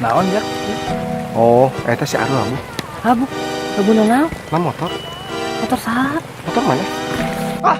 Naon, Jak? Oh, eta si Arul labuh. Labuh. Labuh naon? Lah motor. Motor saha? Motor mana? Ah.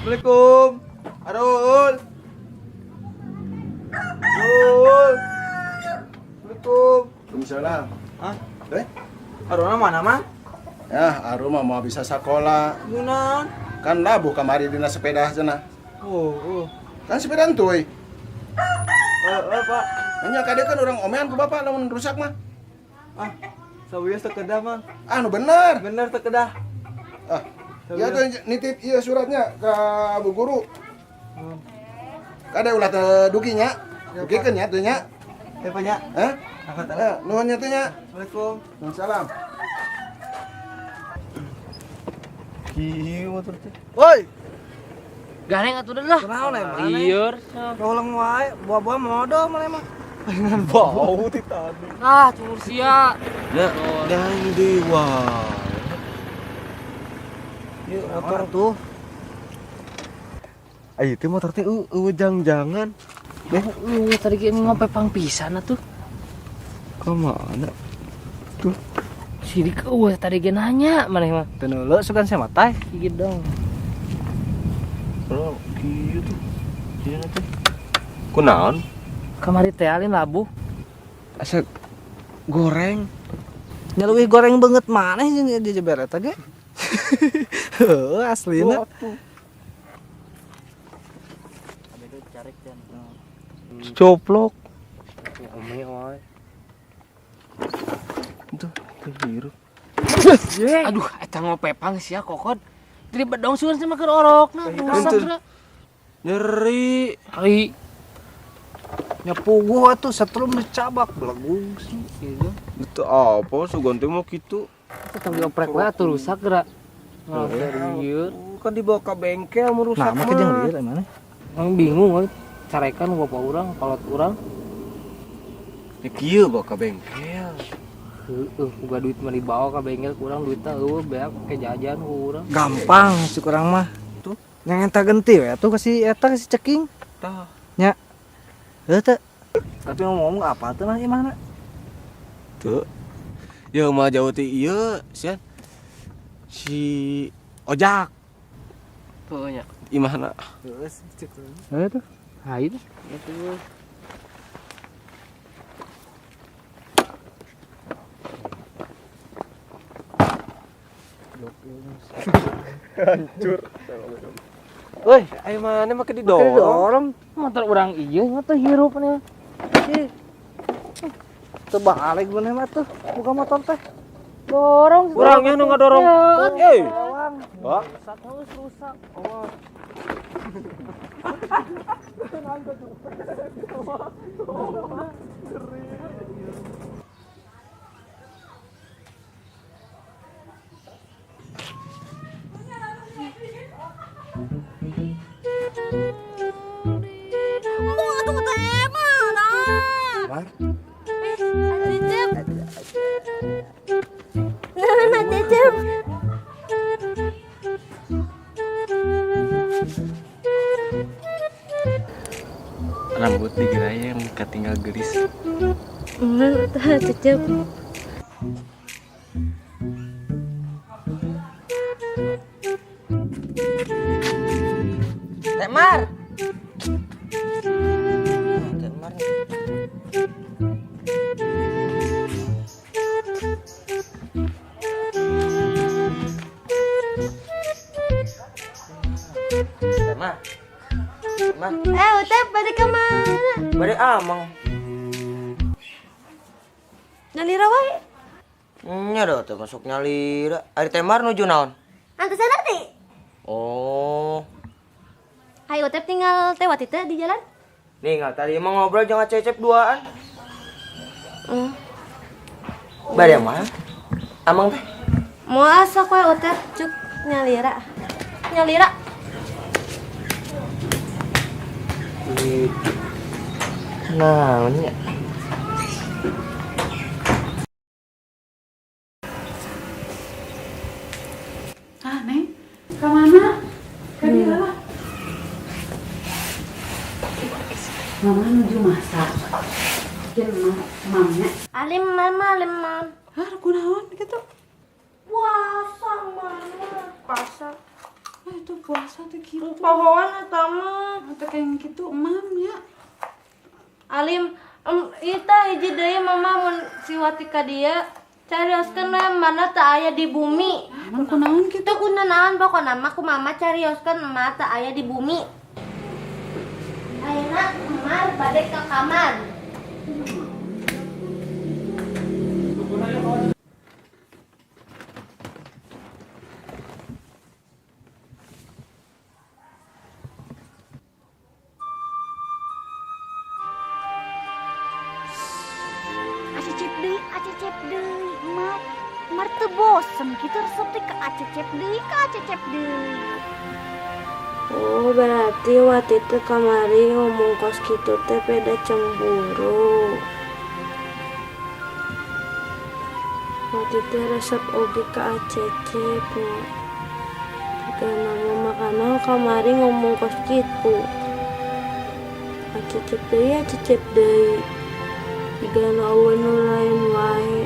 Assalamualaikum. Arul. Arul. Assalamualaikum. Waalaikumsalam. Hah? Eh? Arulna mana, Mang? Ya, Arul mah mau bisa sekolah. Kunaon? Kan labuh kamari dina sepeda cenah. Oh, oh. Kan sepeda entuy. Eh, Pak. Nya kade kan orang omean ku bapak lamun rusak mah. Ah, sawios teu kedah, Mang. Ah, nu bener. Bener teu kedah. Ah. Ya tuh nitip iya suratnya ke bu guru. Kade ulah teu dugi nya. Dugikeun nya teu nya. Ya, Pak nya. Hah? Angkat Eh, nuhun nya teh nya. Assalamualaikum. Salam. Kieu motor teh. Woi, Gareng atuh lah. kunaon emang? Lieur. Ulang wae, buah-buah modal mana emang. Dengan bau ti tadi. Ah, cumur sia. Ya, dan dewa. Yuk, motor tuh. Ayo itu motor teh eueuh jang-jangan. Tadi ge ngope pang pisan atuh. Ka mana? Tuh. Sirik eueuh tadi ge nanya maneh mah. Teu neuleu sugan sia mah teh. Gigit dong. Oh, kieu tuh. Kieu teh. Kunaon? Kamari teh alin labuh. Asa goreng. Nya leuwih goreng banget maneh jeung di jeber eta ge. Heuh, aslina. Coplok. Ome wae. Tuh, teu hirup. Aduh, eta ngopepang sia kokod. Jadi bedong sugan sama keur orokna rusak geura. Nyeri. Ari Nya puguh atuh setrum dicabak belegung sih. gitu. Itu apa sugan teh mau kitu? Tetep dioprek wae atuh rusak geura. Lieur. Kan dibawa ke bengkel merusak Nah, make jeung lieur mana? Emang bingung euy. Carekan bapak urang, kolot urang. Ya kieu bawa ke bengkel. Heeh, boga duit mah dibawa ka bengkel kurang duitna eueuh beak ke jajan ku urang. Gampang si kurang mah. Tuh, yang eta genti we atuh kasih eta kasih ceking. Tah. Nya. Heuh teu. Tapi ngomong-ngomong apa tuh mah imahna? Tuh. Ya mah jauh ti ieu sian. Si Ojak Heuh nya. imahna. Heuh sih cek. Heuh tuh. Hayu tuh. Hancur. Woi, ayo mana make didorong? Didorong motor urang ieu mah teh hirup nih. Ih. Teu balik bener mah tuh, buka motor teh. Dorong. Urangnya nu ngadorong. Eh. Wah. Rusak geus rusak. Embung atuh teh mana? Mar. Cecep. Nah, Cecep. Rambut digerayang katinggal gelis. Tah, Cecep. Temar. Temar. Temar. Temar. Eh, Utep balik ke mana? Bari amang. Nyalira wae. Nya dah teh masuk nyalira. Ari Temar nuju naon? Antes nanti. Oh. Ayo Utep tinggal tewat itu di jalan. Nih nggak tadi emang ngobrol jangan cecep duaan. Bari yang mana? Amang teh? Mau asa kowe Utep cuk nyalira. Nyalira. Nah, nya. Ah, Neng, ke mana? Ke dia lah. Mama nuju masak. Bikin mamnya. Alim mama, alim mam. Hah, kunaon gitu? Puasa mama. Puasa. Ah, itu puasa tuh gitu. Pohon eta mah. Atau kayak gitu, mamnya. Alim, ita hiji deui mama mun si Wati ka dieu carioskeun we mana teu aya di bumi. Emang kunaon gitu? Teu kunanaon pokona mah ku mama carioskeun emak teu aya di bumi. Ayeuna emak bade ka kamar. Acecep deui, acecep deui, Mar. Mar teu bosen kitu resep teh ka acecep deui, ka acecep deui. Oh, berarti waktu itu kamari ngomong kos gitu teh beda cemburu. Waktu itu resep oge ka acecep nya. Jika nama makanan kamari ngomong kos gitu. Acecep deui, acecep deui. Jika euweuh nu lain wae.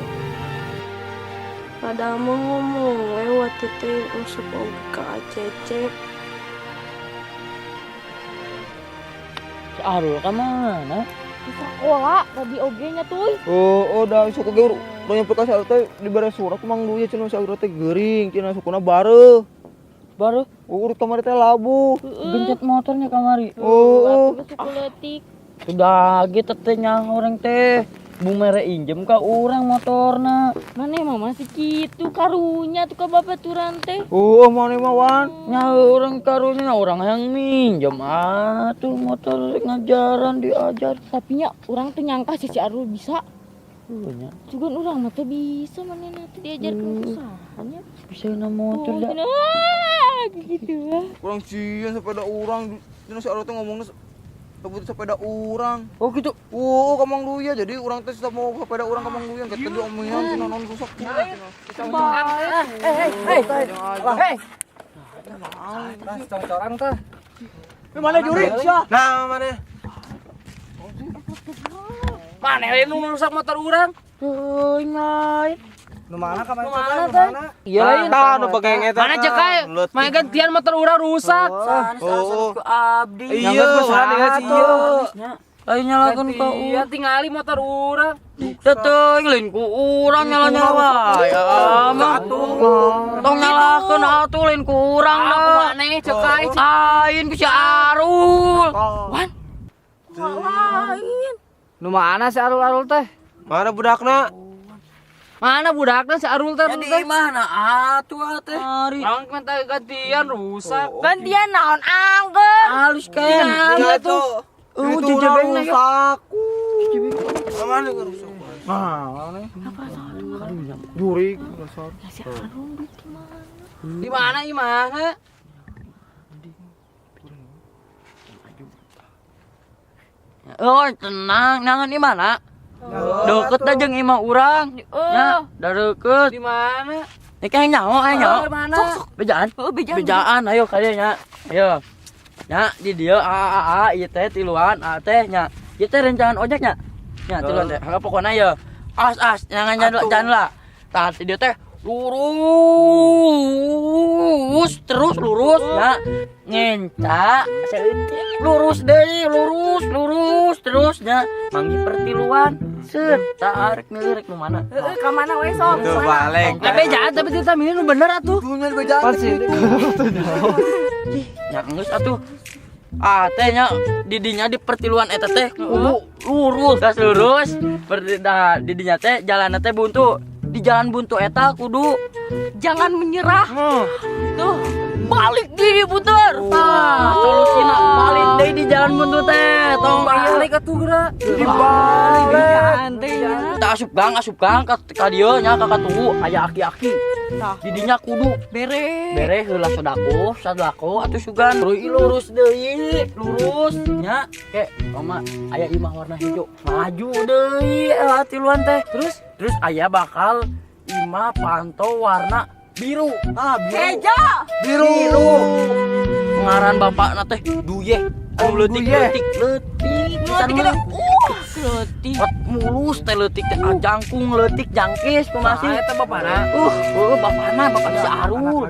Padahal mah ngomong we waktu itu resep oge ka acecep. Si Arul ka mana? Di sekolah tadi oge nya tuh. Oh, dah suku ge udah nyampe ka si Arul teh dibere surat ku Mang Duya cenah si Arul teh geuring cenah sukuna bareuh. Baru Urut kamari teh labuh. gencet motornya kamari. Oh, Suku leutik. Sudah gitu teh nyang orang teh. Bu mere injem ka urang motorna. Mana emang masih gitu karunya tuh ka babaturan teh. Oh, mana mah wan? Nya orang karunya orang yang minjem atuh motor ngajaran diajar. Tapi nya urang tuh nyangka si Arul bisa. Oh, nya Juga urang mah teh bisa mana nanti diajarkan usahanya. bisa na motor dah. Wah, gitu lah. Kurang sieun sepeda urang cenah si Arul teh ngomongna sebut sepeda urang. Oh gitu. Oh, ka Mang Duya jadi urang teh mau sepeda urang ka Mang Duya kita diomongan cenah naon rusak cenah. Hei. Tah congcoran tah. Mana juri? Nah, mana? Mana lain nu rusak motor urang? Teuing lain. Nu mana kamari Nu mana, teh? Nu teh? mana? Iya lain. Tah nu pegeng eta. Mana cek ae? Mana gantian motor urang rusak. Oh, Ku abdi. Iya, urang Nya. Ayo nyalakeun ka Iya, tingali motor urang. Teuing lain ku urang nyala-nyala wae. Mah. Tong nyalakeun atuh lain ku urang Ah, dah. maneh cek ae. Lain ku si Arul. Wan. Lain. Nu mana si Arul-Arul teh? Mana budakna? Mana budakna si Arul teh? Di mana atuh teh? Ari. Orang minta gantian rusak. Gantian naon angger. Halus kan. Iya tuh. Itu jejebengna rusak. Mana rusak? Nah, mana? Jurik dasar. Si Arul duit di mana? Di mana imahna? Oh, tenang, nangan di mana? Deket dah jeung imah urang. Ya, dah deket. Di mana? Ini kayak nyaho, ayo nyaho. Di mana? Bejaan. Oh, bejaan. Bejaan, ayo kayaknya. Ayo. Nya, di dieu a a a ieu teh tiluan, a teh nya. Ieu teh rencangan ojek nya. Nya tiluan teh. Heuh pokona ye. As as jangan jangan jangan lah. Tah di dieu teh lurus terus lurus ya. Ngenca saeutik lurus deui, lurus lurus terus nya. Manggih pertiluan. Set, tah arek milih rek nu mana? Heeh, ka mana we sok? Tuh balik. Tapi jangan tapi kita milih nu bener atuh. Dunya bejaan. Pasti. Nya geus atuh. Ah teh nya didinya di pertiluan eta teh kudu lurus, gas lurus. Dah didinya teh jalanna teh buntu. Di jalan buntu eta kudu Jangan menyerah. Tuh. Balik deui diputer. Tah, solusina balik deui di jalan buntu teh. Tong Balik atuh geura. Dibalik. Tah asup gang ka dieu nya ka katuhu aya aki-aki. Didinya kudu Bere. bere heula sodako, sodako atuh sugan. Lurus deui, lurus nya. Ke, mama aya imah warna hijau. Maju deui tiluan teh. Terus terus aya bakal imah pantau warna biru. Ah, biru. Hejo. Biru. Biru. Ngaran bapakna teh Duye. Anu leutik leutik leutik pisan mah. Leutik. Ot mulus teh leutik teh jangkung leutik jangkis kumaha sih? Eta bapana. Bapana bapak si Arul.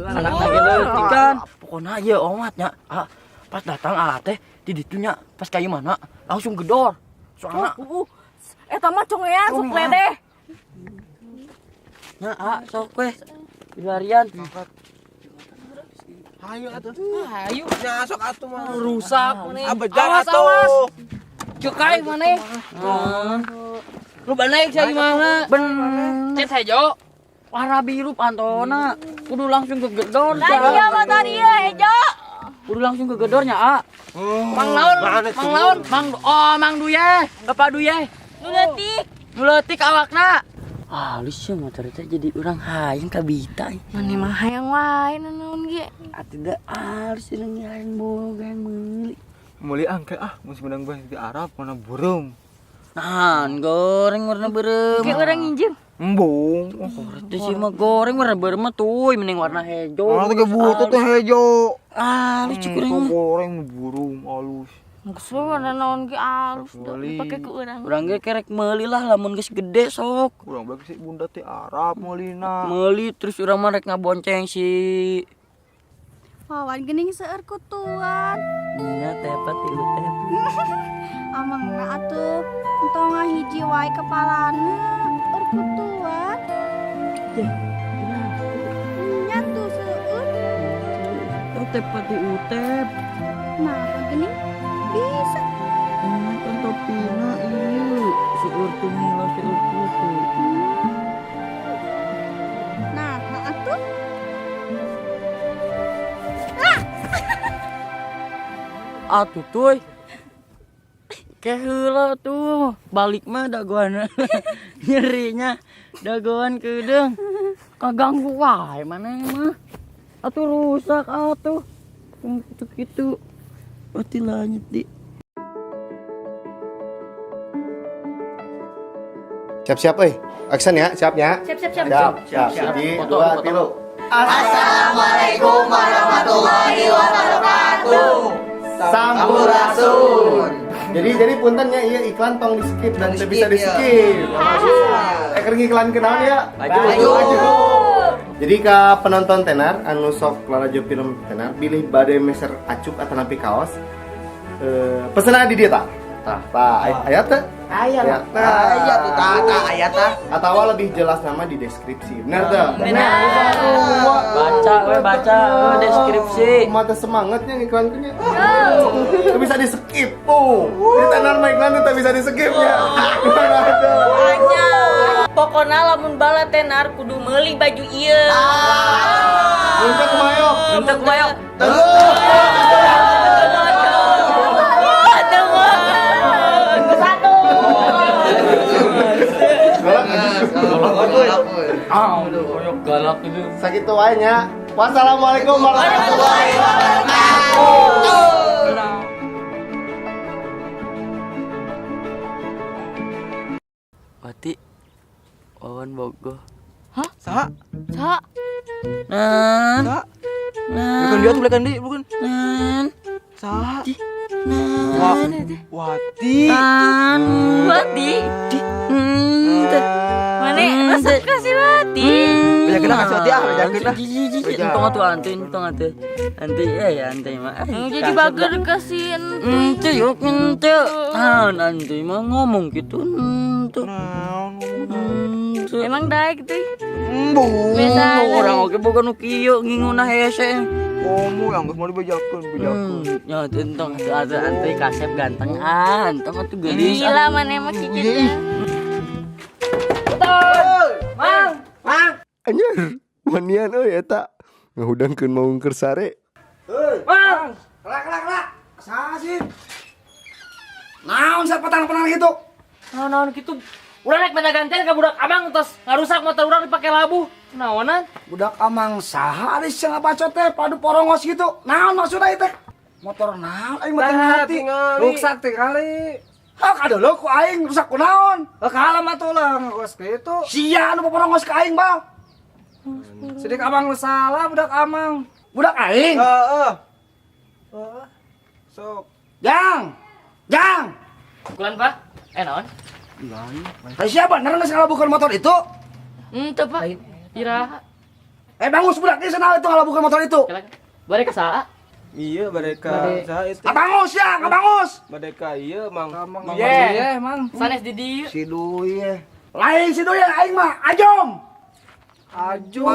Anak lagi leutik kan. Pokona ieu omat nya. Ah, pas datang ah teh di ditu nya pas ka mana langsung gedor. Soalna Eta mah congean sok ledeh. nya ah sok we. Dilarian. Hayu atuh. Ayo Nya sok atuh mah. Rusak maneh. Abejar Awas, atuh. awas. Cukai maneh. Lu balik sia gimana? Ben Cet hejo. Warna biru pantona. Kudu langsung ke gedor. Tadi ya motor ieu hejo. Kudu langsung ke gedornya, A. Mang laun, mang laun. Mang oh, Mang Duye, Bapak Duye. Nu leutik. Nu leutik awakna. Halus sih motor teh jadi urang hayang ka Bita. Mane mah hayang wae naon ge. Atuh da halus jeung hayang boga hayang meuli. Meuli angke ah, mun menang bae di Arab warna beureum. Nah, goreng warna beureum. Kayak orang nginjem. Embung. Teh sih mah goreng warna beureum mah tuh mending warna hejo. Warna teh butuh teh hejo. Halus cik urang mah. Goreng beureum halus. Geus we warna naon ge alus da Meuli. dipake ku urang. Urang ge kerek meuli lah lamun geus gede sok. Urang bae si bunda teh Arab meulina. Meuli terus urang mah rek ngabonceng si Wawan geuning seueur kutuan. Nya teh tilu teh. Amangna atuh entong ngahiji wae kepalana eur kutuan. Nya tuh seueur. Teh pati utep. Nah, geuning bisa. Kan topina ieu seueur tumila seueur kutu. Nah, atuh. Atuh tuy. Keheula tuh balik mah dagoan nyerinya dagoan kedeung kaganggu wae maneh mah atuh rusak atuh kitu pati lanjut di Siap-siap euy. Action ya, siap ya. Siap siap siap. Siap, siap. Jadi Foto, dua, foto. tilu. Assalamualaikum warahmatullahi wabarakatuh. Sampurasun. Jadi punten nya ieu iklan tong di skip dan teu bisa di skip. Keur ngiklan kenaon ya? Baju. Jadi ka penonton tenar anu sok lalajo film tenar bilih bade meser acuk atanapi kaos. Pesenna di dieu tah. Tah, tah aya teh? Aya Aya tah. Aya tuh tah, tah aya tah. Atawa lebih jelas nama di deskripsi. Benar teh? Benar. Baca we baca deskripsi. Mata semangatnya ngiklannya. Itu bisa di skip tuh. Di tenar mah iklan itu bisa di skip ya. Banyak. Pokona lamun bala tenar kudu meuli baju ieu. Untuk kumayok. Untuk kumayok. Ah, koyok galak itu. Sakitu wae nya. Wassalamualaikum warahmatullahi wabarakatuh. Wati Wawan Bogo. Hah? Saha? Saha? Nan. Saha? Nan. Bukan dia tuh, bukan dia, bukan. Nan. Saha? Nan. Wati. Nan. Wati. Mana resep kasih Wati. Bejakeun lah kasih Wati ah, bejakeun lah. Entong atuh anti, entong atuh. Anti ya anti mah. Jadi bager kasih ente. Ente yuk ente. Naon anti mah ngomong gitu ente. Emang daek teh. Embung. Biasa. Orang oge boga nu kieu ngingunah hese. Komo yang geus mau dibejakeun, bejakeun. Ya entong atuh atuh anti kasep ganteng ah, entong atuh geulis. Gila mana emang kikitnya. Mang, mang. Anjir, manian euy eta. Ngahudangkeun maung keur sare. Hei, Mang. Kelak kelak kelak. Saha sih? Naon sapetang-petang gitu? Naon-naon gitu. Urang rek minta gantian ka budak amang tos ngarusak motor urang dipake labuh. Naonan? Budak amang saha ari sia ngabacot teh padu porongos gitu. Naon maksudna ieu teh? Motor naon aing mah teu ngarti. Ruksak tingali. Ah kadeuleu ku aing rusak ku naon? Kalah mah tuh lah ngegos kitu. Sia anu porongos ka aing, Bang. Sidik amang nu salah budak amang. Budak aing? Heeh. Sok. Jang. Jang. Pukulan, Pak. Naon? Lain. Siapa bener geus ngalabukeun motor itu? Henteu, Pak. Iraha. Bangus budak ieu cenah itu ngalabukeun motor itu. Bade ka saha? Iya, bade ka saha itu? Abangus ya, ngabangus. Bade ka ieu, Mang. Mang Ye, Mang. Sanes di dieu. Si Duye. Lain si Duye aing mah, Ajom. Ajom.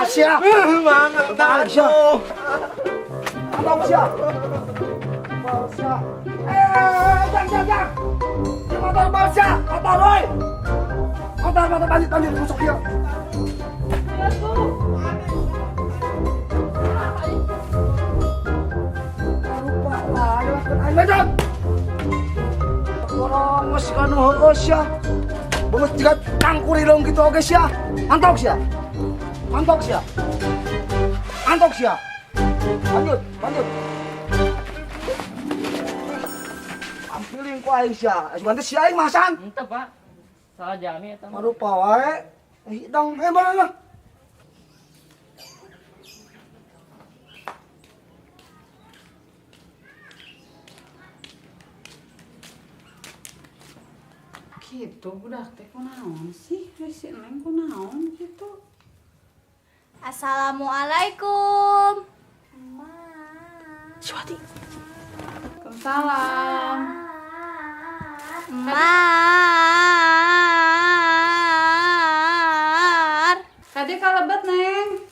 Sia. Mang, Balik sia. Abang sia. Balsa. Jang, jang, jang. Si motor balsa, motor woi. Motor, motor lanjut, lanjut, masuk dia. Lupa lah, ayo lanjut. Borongos kanu heueuh sia. Beungeut jiga tangkurilong gitu oge sia. Antok sia. Antok sia. Antok sia. Lanjut, lanjut. Ampiling ku aing sia. Asupan teh sia aing mah Hasan. Henteu, Pak. Salah jami eta mah. Marupa wae. Hidang mana? Gitu budak teh kunaon sih? Si Neng kunaon gitu? Assalamualaikum. Si Wati. Waalaikumsalam. Mar. Tadi kalebet, Neng.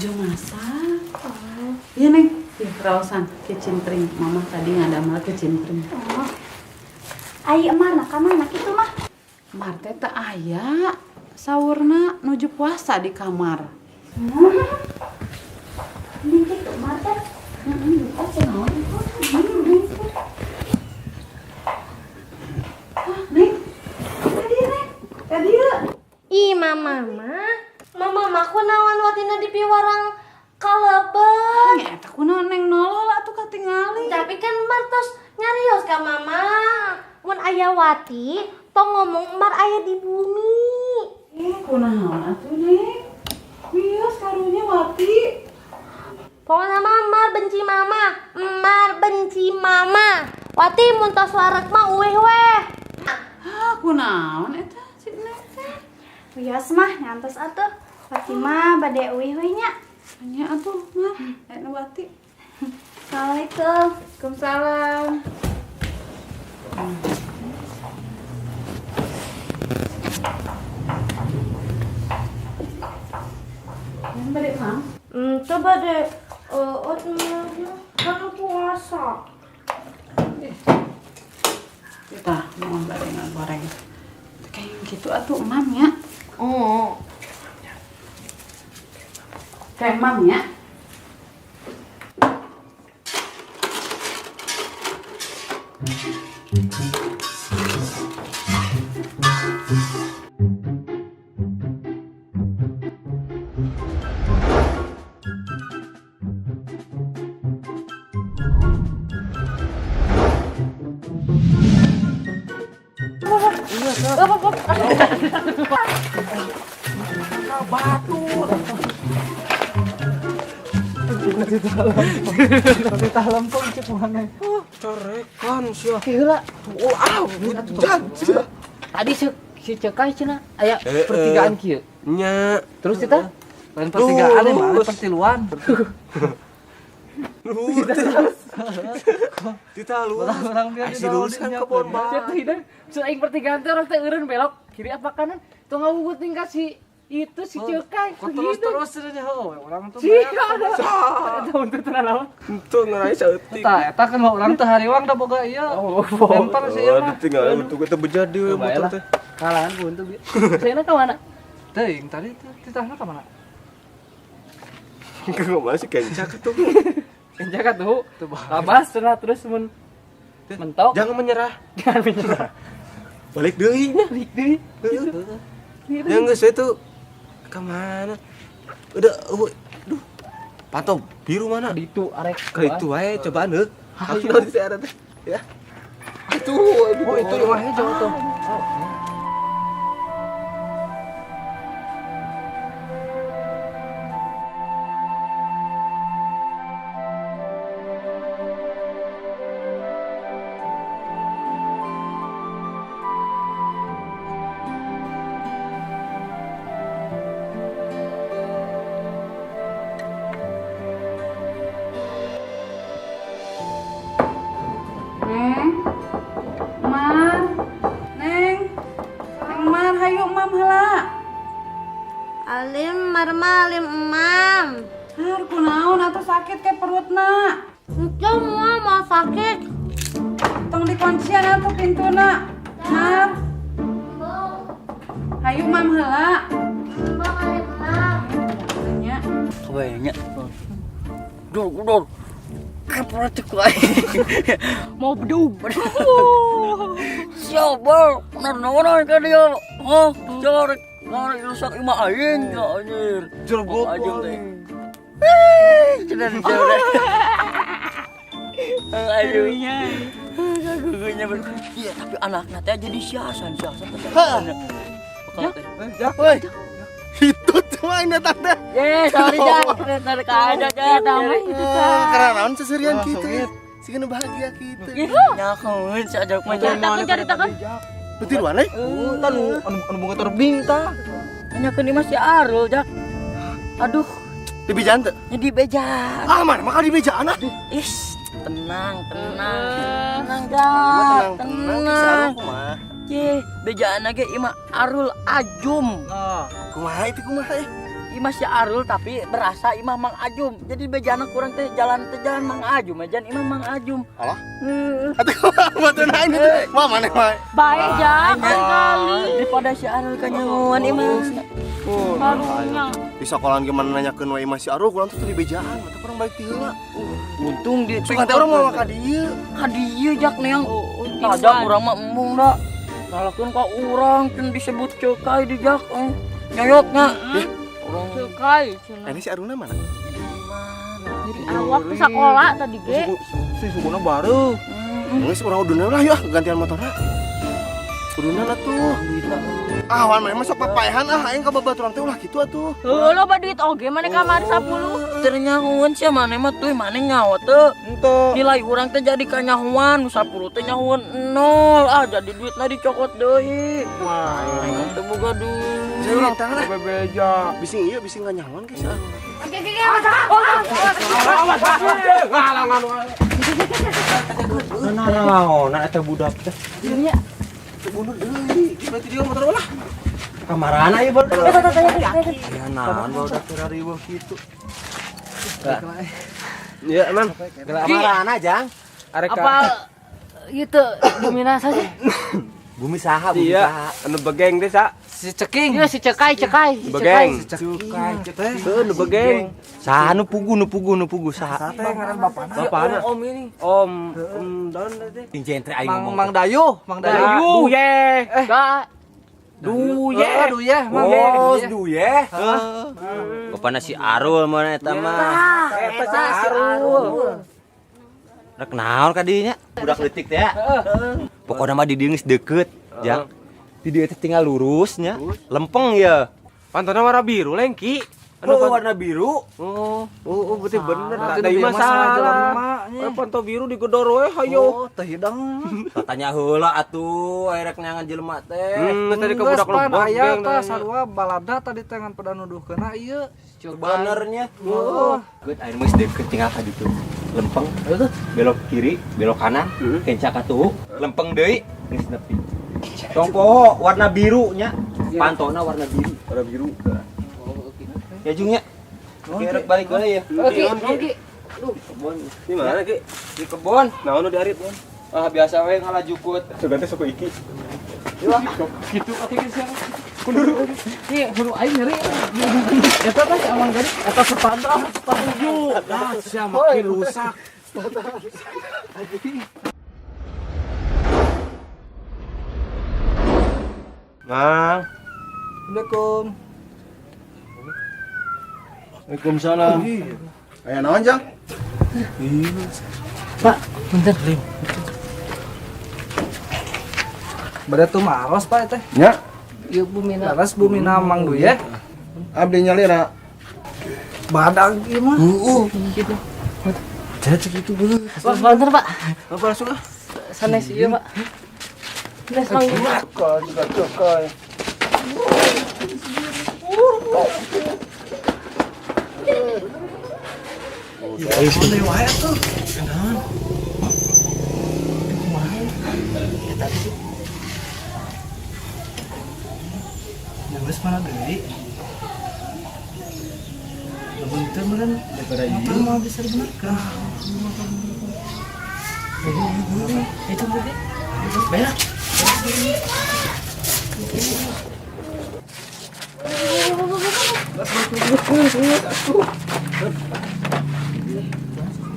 Jo masak. Oh. Iya, Neng. Iya, raosan kecimpring. Mama tadi ngadamel kecimpring. Oh. Ai emar ka mana kitu mah? Mar teh teu aya. Saurna nuju puasa di kamar. Ning kitu mar teh. Heeh, oh kunaon itu? Ah, Neng. Tadi, Neng. Tadi ya. Ih, mama mah. Mama mah kunaon watina di piwarang kalebet. Nya eta kunaon Neng nolol atuh katingali. Tapi kan Mar tos nyarios ka mama. Mun aya Wati, tong ngomong Mar aya di bumi. Kunaon atuh, Neng? Wios karunya Wati. Pokoknya mah Mar benci mama. Mar benci mama. Wati mun tos wareg mah uweh weh. Ah, kunaon eta si Neng teh? Wios mah nyantos atuh. Wati mah bade uwih we nya. Nya atuh mah, eta Wati. Assalamualaikum. Waalaikumsalam. Yang bade mang? Teu bade kan puasa. Kita mau bade ngagoreng. Kayak gitu atuh emam ya. Oh. Kayak emam ya. Batu. Cerita lempeng cek mana? Corekan sia. Heula. Oh, ah, hujan sia. Tadi si Cekai cenah aya pertigaan kieu. Nya. Terus kita lain pertigaan mah pertiluan. Lurus. Kita lurus. Orang Si lurus kan kebon batu. Cek teh hidung. Cek aing pertigaan teh orang teh eureun belok kiri apa kanan. Tong ngawugut tingkat si Itu si Cekai. Kok terus-terus cenah heuh urang tuh. Sia ada. Eta untuk tenan naon? Henteu ngarai saeutik. Tah eta kan urang teh hariwang da boga ieu. Lempar sih ieu mah. Tinggal untuk teh beja deui motor teh. Kalangan ku untung bieu. Sayana ka mana? Teuing tadi titahna ka mana? Kumaha sih kencak tuh. Kencak atuh. Labas cenah terus mun mentok. Jangan menyerah. Jangan menyerah. Balik deui nya. Balik deui. Ya geus itu ke mana? Udah, aduh. Pantau biru mana? Di itu arek. Ke itu wae cobaan heuh. Aku nanti saya ada teh. Ya. Aduh, aduh. Oh, itu imahnya jauh tuh. Neng, Mar, Neng, Neng Mar, hayu Mam heula. Alim marma alim emam. Har kunaon atuh sakit ke perutna. Henteu moal mau sakit. Tong dikuncian atuh pintuna. Mar. Hayu Mam heula. Embung alim emam. Nya. Kebayangnya. Dor, dor. Kaporatik aing. Mau bedug. Siapa? Naon ka dia? Hah? Cari cari rusak imah aing ya anjir. Jergot aja teh. Eh, cenah cenah. Aduh. Kagugunya ber. Iya, tapi anaknya teh jadi siasan siasan. Hah? Jak, woi. Itu cuma ini tante. Ye, sorry Jak, tarik aja Jak. Karena naon seserian gitu. Sih bahagia gitu. Nyakeun si Ajak mah. Caritakeun caritakeun. Betul mana? Oh, tah nu anu bunga terbing tah. Nanyakeun imah si Arul, Jak. Aduh, Di bejaan teu? nya di bejaan. Ah, mana maka di bejaan ah. Is, tenang, tenang. Tenang, Jak. Tenang, tenang. Si Arul Tenang. kumaha? Ye, bejaan ge imah Arul Ajum. Kumaha itu kumaha eh? Imah si Arul tapi berasa imah Mang Ajum. Jadi bejana kurang teh jalan Mang Ajum, jalan imah Mang Ajum. Alah. Heeh. Atuh kumaha baturan aing itu? Mah mana mah? Bae Jak kali-kali. Daripada si Arul kanyahoan imah. Karunya. Di sekolahan gimana nanyakeun we imah si Arul kurang tuh di bejaan, mata kurang balik ti heula. Untung di Sugan teh urang moal ka dieu. Ka dieu Jak neang. Tajak urang mah embung da. Nalakeun ka urang can disebut cekai di Jak. Nyayokna. Urang Cekai cenah. Ini si Arulna mana? Jadi awak ke sekolah tadi ge. Si sukuna bareuh. Geus urang uduna lah yuk gantian motorna. Uduna lah tuh. Ah, wan mah sok papaehan ah aing ka babaturan teh ulah kitu atuh. Heuh loba duit oge maneh kamari 10. Ternyahuan sia maneh mah tuh maneh nyawa teu. Henteu. Nilai urang teh jadi kanyahuan, 10 teh nyahuan 0. Ah jadi duitna dicokot deui. Wah, aing teh boga duit. Saya urang tangan ah. Bebeja. Bising ieu bising kanyahuan ke si Arul. Naon eta budak teh? Nya. Bunuh deui. Berarti dia motor ulah. Kamarana ieu baru. Ya naon barudak teh rariweuh kitu. Iya, Mang. Kamarana Jang? Arek Apa itu bumi nasa sih? Bumi saha, bumi Iya, saha. anu begeng teh sa. Si Ceking. Iya si Cekai, Cekai, si Cekai. Begeng. Cukai teh. Heuh, nu begeng. Saha nu pugu nu pugu nu pugu saha? Teh ngaran bapana. Bapana. Om ini. Om, Om Don teh. Ting jentre aing Mang ngomong. Mang Dayu, Mang Dayu. Duye. Enggak. Duye. Duye, Mang. Oh, duye. Bapana si Arul mana eta mah. Eta si Arul. Rek naon ka dieu nya? Budak leutik teh ya. Pokona mah di dieu geus deukeut, Jang. Di dieu teh tinggal lurus nya. Lempeng ya. Pantona warna biru lengki. Anu warna biru. Oh, oh, berarti bener. Berarti Tadi nu mah bieu mah salah salah. jelema, nya. Eh, panto biru digedor we hayo. Oh, teh hidang. Tanya heula atuh rek neangan jelema teh. Tadi ke budak Geus, pan, lembong. aya tah sarua balada tadi teh ngan pada nuduhkeunna ieu. Benernya. Oh. Good, air geus deukeut tinggal ka ditu. Lempeng, belok kiri, belok kanan, kenca ka tuh, lempeng deui, geus nepi. Tong poho warna biru nya. Pantona warna biru, warna biru. Ya Jung ya. Oke, rek balik heula ya. Oke, oke. Aduh, kebon. Di mana, Ki? Di kebon. Naon nu diarit, Bon? Ah, biasa we ngalajukut. Sugan teh suku iki. Gitu oke gitu siapa? Kudu. Ih, kudu aing nyeri. Eta teh si Amang tadi, eta sepatu, sepatu. Ah, sia makin rusak. Mang. Assalamualaikum. Waalaikumsalam. Aya naon, Jang? Pak, bentar. Bade tumaros Pak teh. Nya, Ieu bumina. Leres bumina Mang Duye. Abdi nyalira. Badag ieu mah. Heeh. Gitu. Jadi gitu dulu. Pak, bentar, Pak. Apa langsung ah? Sanes ieu, Pak. Sanes Mang Duye. Cukai juga cukai. Mana wae atuh. Geus mana deui? Lamun teu meureun Daripada motor ieu. mah bisa dibenerkeun. Itu tadi. Banyak.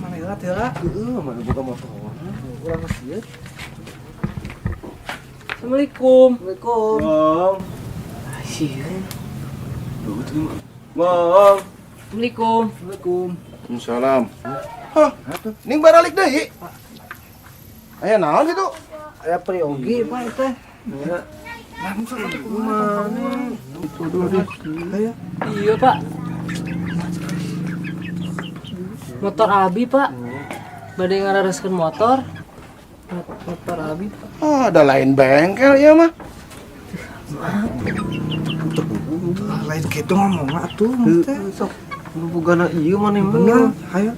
Mana heula teh heula? Heeh, mana boga motor. Urang geus ieu. Assalamualaikum. Assalamualaikum. Bang. Sieun. Bang. Assalamualaikum. Assalamualaikum. Waalaikumsalam. Hah, ning baralik deui. Aya naon kitu? Aya priyogi Pak teh. Langsung atuh kumaha. Iya, Pak. Motor Abi, Pak. Bade ngarareskeun motor. Motor Abi, Pak. Ah, ada lain bengkel ieu mah. Lain kitu ngomongna atuh teh. Sok nu bogana ieu maneh mah. Bener, hayo.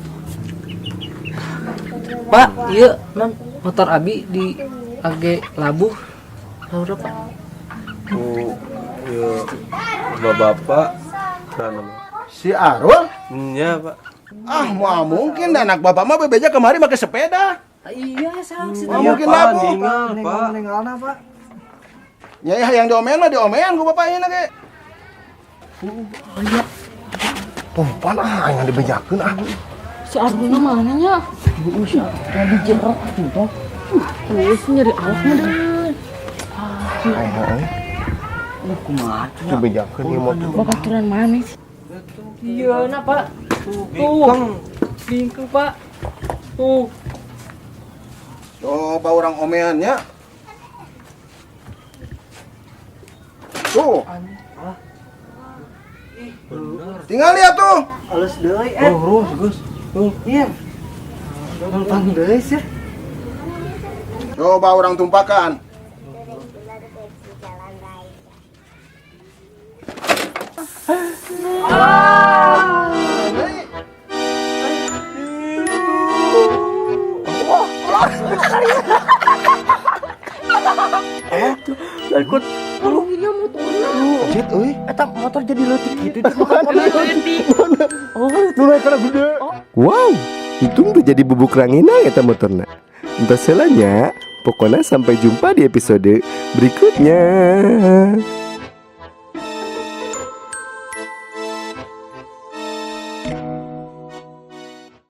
Pak, iya, non motor Abi di AG Labuh. Laura, Pak. Oh, ieu bapak-bapak tanam. Si Arul? Nya, Pak. Ah, moal mungkin dah anak bapak mah bebeja kemari pakai sepeda. Iya, sang sih. Moal mungkin labuh. Ninggal, Pak. Ninggalna, Pak. Ya ya yang diomean mah diomean ku bapak ini ge. Oh iya. Tumpan ah yang dibejakeun ah. Si Arulna mana nya? Lagi jerok atuh. Terus nyeri awaknya deh. Ai heuh. Kumaha? Dibejakeun ieu motor. Babaturan mana sih? Iya, nah, Pak. Tuh. Bingkeng, Pak. Tuh. Coba orang omean nya. Tuh. Tinggal lihat tuh. Alus deui eh. Oh, Gus. Iya. Numpang deui sih. Coba orang tumpakan. Ikut Iya motornya. Jet euy. Eta motor jadi leutik gitu. Oh, gede. Wow, untung tuh jadi bubuk ranginang eta motorna. Entah selanya, pokoknya sampai jumpa di episode berikutnya.